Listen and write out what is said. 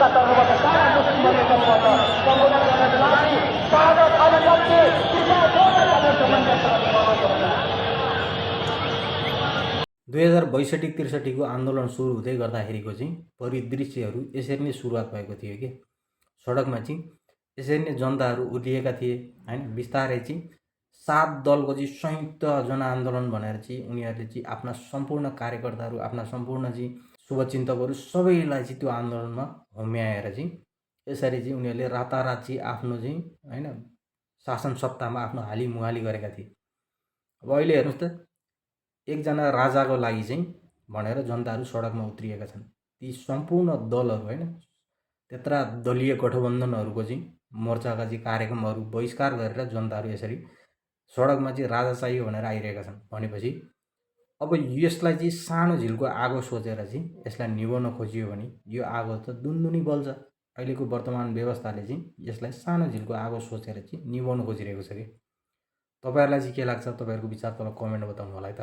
सरकारका तर्फबाट सारा मुस्लिमहरूको तर्फबाट सम्बोधन गर्नको लागि स्वागत अभिनन्दन दुई हजार 62-63 को आन्दोलन सुरु हुँदै गर्दाखेरिको चाहिँ परिदृश्यहरू यसरी नै सुरुवात भएको थियो कि सडकमा चाहिँ यसरी नै जनताहरू उठिएका थिए हैन। बिस्तारै चाहिँ 7 दलको चाहिँ संयुक्त जनआन्दोलन भनेर चाहिँ उनीहरूले चाहिँ आफ्ना सम्पूर्ण कार्यकर्ताहरू, आफ्ना सम्पूर्ण चाहिँ शुभचिन्तकहरू सबैलाई चाहिँ त्यो आन्दोलनमा होम्याएर चाहिँ यसरी चाहिँ उनीहरूले रातारात चाहिँ आफ्नो चाहिँ हैन शासन सत्तामा आफ्नो हालिमुहाली गरेका थिए। अब अहिले हेर्नुस् त, एकजना राजाको लागि चाहिँ भनेर जनताहरू सडकमा उत्रिएका छन्। ती सम्पूर्ण दलहरू हैन, त्यत्रा दलीय गठबन्धनहरूको चाहिँ मोर्चाका चाहिँ कार्यक्रमहरू बहिष्कार गरेर जनताहरू यसरी सडकमा चाहिँ राजा चाहियो भनेर आइरहेका छन्। भनेपछि अब यसलाई चाहिँ सानो झिल्को आगो सोचेर चाहिँ यसलाई निभाउन खोजियो भने यो आगो त दुनदुनी बल्छ। अहिलेको वर्तमान व्यवस्थाले चाहिँ यसलाई सानो झिल्को आगो सोचेर चाहिँ निभाउन खोजिरहेको छ कि। तपाईहरुलाई चाहिँ के लाग्छ? तपाईहरुको विचार तल कमेन्टमा बताउनु होला है त।